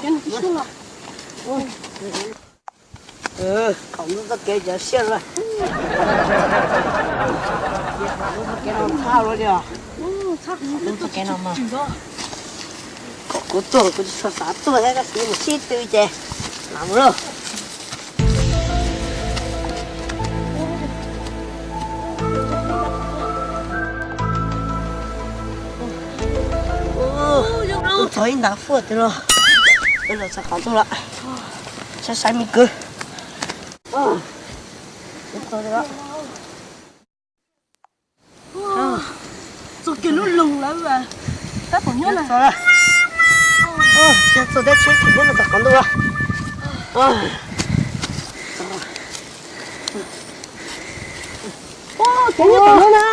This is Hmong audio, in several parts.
Thaum ntawd txoj kev cov siab lawm. Thaum ntawd txoj kev no txhab lawm li os. Txoj kev no mas kom kuv tuaj kuv tsis tshua xav tuaj thiab, tab sis mus sib tw ces lam mus lauj. Txog ib nta fuaj twg los, los txog qhov tuaj lawm, saib saib me kwv. Txog kiag lub loog lawm, tab tom nyob na. Txog teb tsheb thaum nyob no txog qhov ntuj. Kev nyob tom no na.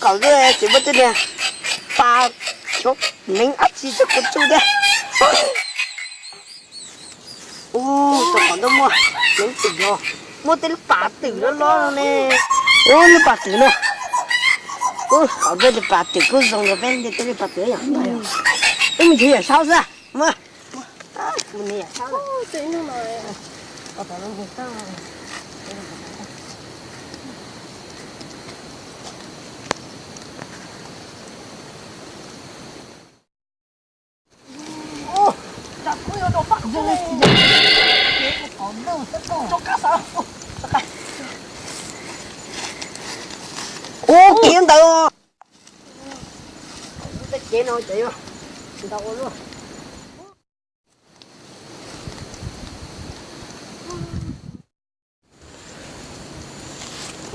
Qaum ntuj tsis muaj tej niag pas xyov neev dab tsi txog kuv tsuj thiab. Ub, txog qhov ntuj muaj neev twm no, muaj tej lub pas twm loj loj no ne. Ub, lub pas twm no. Ub, qaum ntuj lub pas twm kuj zoo rau peb ntiaj teb lub pas twm yom. Wb mus nrhiav Yawm Saub xwb. Mus, mus nrhiav Yawm Saub. Ub, kiv ntawd. Tej kev no ces yog ntau ua luaj.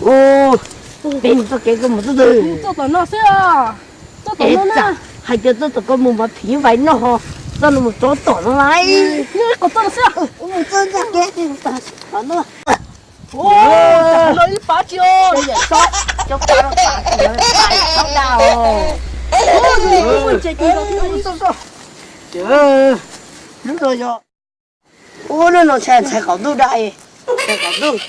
Ub, peb mus txoj kev koj mus txoj twg? Txoj tom no xwb. Txoj tom no na. Hais tias txoj tom koj mus mas phim nyuj vais noj ho, txoj no mus txog tom no lawm. Nyob ib qhov txoj no xwb. Mus txoj kev no. Ua, ib pab tsi os. Cov pab no pab tsi, pab Yawm Saub dag os. Ua, hnub no yog, ua, hnub no ntshai ntshai qaum ntuj dag, ntshai qaum ntuj.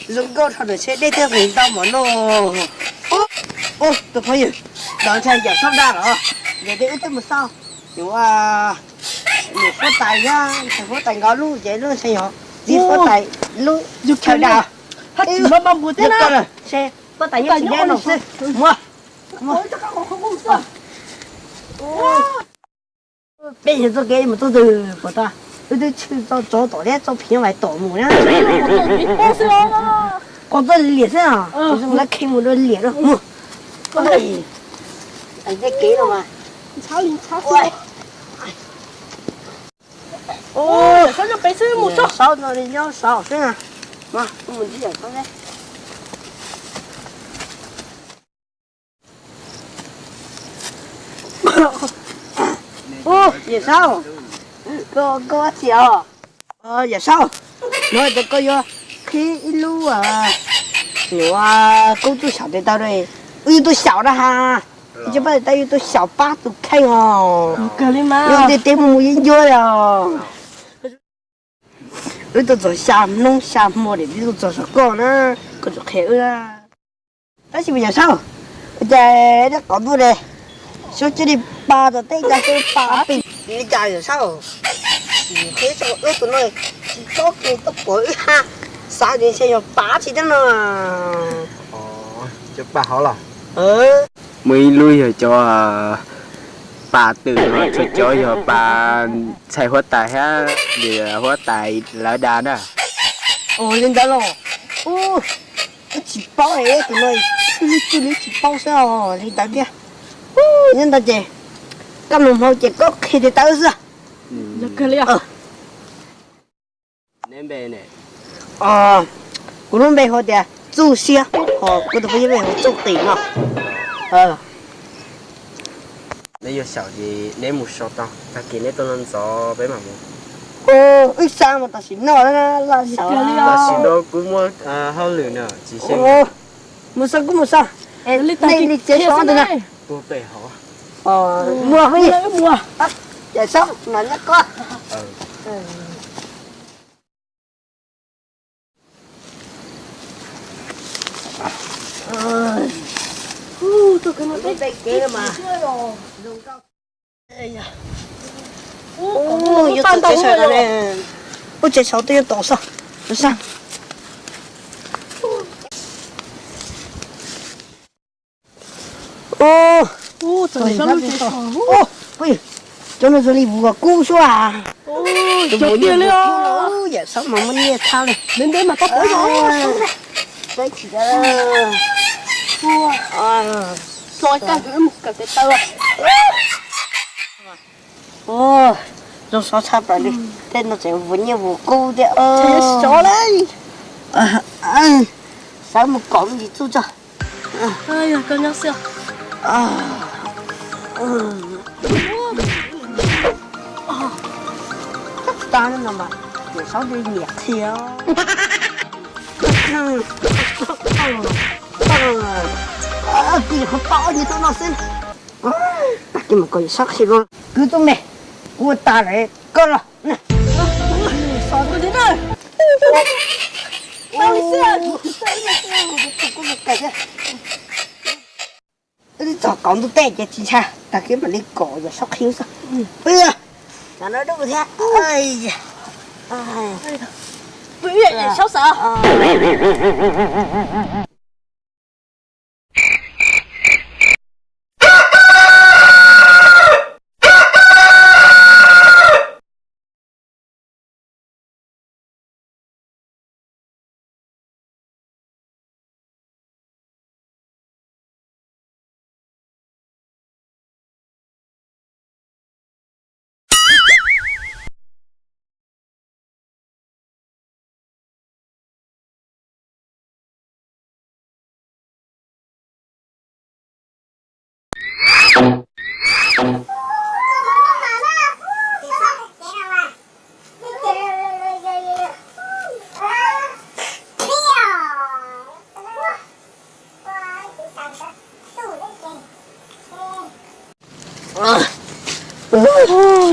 Zoo nkauj dhau ntawm tsheb dej thiab nqis ntau mov noj. Ua, tus phooj ywg, ntawd ntshai Yawm Saub dag los, ntawd wb twb mus xauj. Yuav, nws huab tais thiab, ntshai huab tais nkaus lub ces lub ntshai yog, txiv huab tais lub chaw dag. Hab tsis maj maj npua thiab na. Huab tais nyob tsis deb no xwb. Muab, muab. Peb yog txoj kev mus txoj twg puas tau? Wb twb tshwj txoj tsov tom thiab txoj phim nyuj vais tom mus na. Qhov txoj liam xwb os, lawv kheej mus dua liam dua mus. Tej kev no mas. Saub no li nyob saud xwb na. Mus ntsib Yawm Saub seb. Yawm Saub, koj, koj ua dab tsi os? Yawm Saub, hnov tias koj yuav qhib ib lub, nyuam, kub txuj xyaum tes taw, wb yuav tuaj xyaum na ha. Tsis paub tes taw yuav tuaj xyaum pab tus kheej os. Yog tias tes mus mus yuav ncuab li os. Wb tuaj txog xya hnub xya hmo nim wb tuaj txog saum koj na, koj tsuas qhia wb na. Tab sis mas Yawm Saub, cas dab qhov ntuj ne, suav cia li pa tom teb cas suav pa pem li cas Yawm Saub? Sim qhia rau wb tus no tsis paub kev tuaj pom wb ha, xav tias ntshe yog pas tsi thiab no. Cov pas hauv los? Muaj ib lub yog cov pas twm, tshuav cov yog pas ntxhais huab tais thiab huab tais lawv dag na. Ua li ntawd los, wb tsis paub es tus no txij li tsis paub xwb os li ntawd thiab. Nyob ntawd ces koj mus hmo ces koj qhia tes taw xwb. Kuv lub npe hu tias Txuj Siab, ho kuv tus phooj ywg npe hu Txuj Qis no. Neb yuav xyaum ces neb mus so tau, tag kis neb tuaj no ntxov peb mam mus. Wb xav mus tam sim no laj xyaum. Tam sim no kuv muaj hauj lwm na, tsis xyaum. Mus so kuj mus so. Li tsev so ntawd na. Tuag pem hov. Muag, muag. Yawm Saub, no nyob koj. Ub, tsev saud twb yuav tau xwb. Ub, cov no zoo li vus kub xwb as. Yawm Saub mas muaj nyiaj tshaj li. Ub, zoo siab tshaj plaws li. Tej no tseem vus nyiaj vus kub thiab. Sawv mus kom me ntsis txuj tso. Tsis tau no mas Yawm Saub nyiam qhia. Kuv yuav qhov tau nyiaj tau no xwb. Tag kis mus kom Yawm Saub qhia dua. Kwv tij me, kuv ua tas lawm, koj los. Wb twb txog kaum ntuj teb ces tsis ntshai, tag kis mam li kom Yawm Saub qhia xwb. Pw, tsam no dub thiab. Pw, Yawm Saub xav.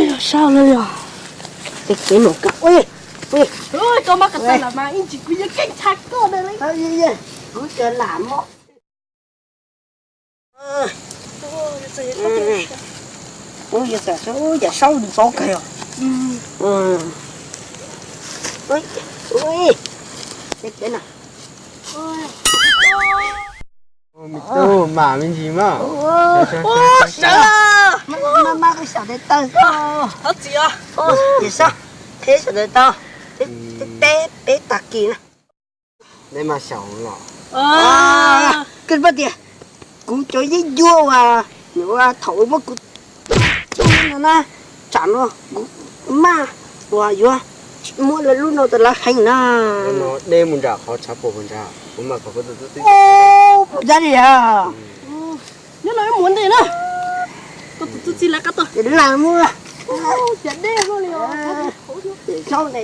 Yog sab lawm yog. Koj mab ka tag los mas ib ntsis kuv yeej keej tshaj koj na. Kuv tsis lam mob. Ub, yog Yawm Saub ntxov kawg os. Me tub, mam me ntsis mas. Sawv, maj maj qhib saum tes taw. Yawm Saub, qhib saum tes taw, teb peb tag kis na. Neb mas xyaum los. Koj paub tias kuv cov yeeb ncuab uas nws ua thaum muab kuv tsuj no na, tsam no kuv maj uas yuav tsis muab lawv lub no rau lawv heev na. Deb mus nram qhov tshav puam puas ntsag, kuv mam kom koj tus tub txib. Puas ntsag li a? Nyob no wb mus ua ntej na. Koj tus tub txib lawv qab tuaj. Ces lam mus. Cas deb luaj li os. Ces txhob ne.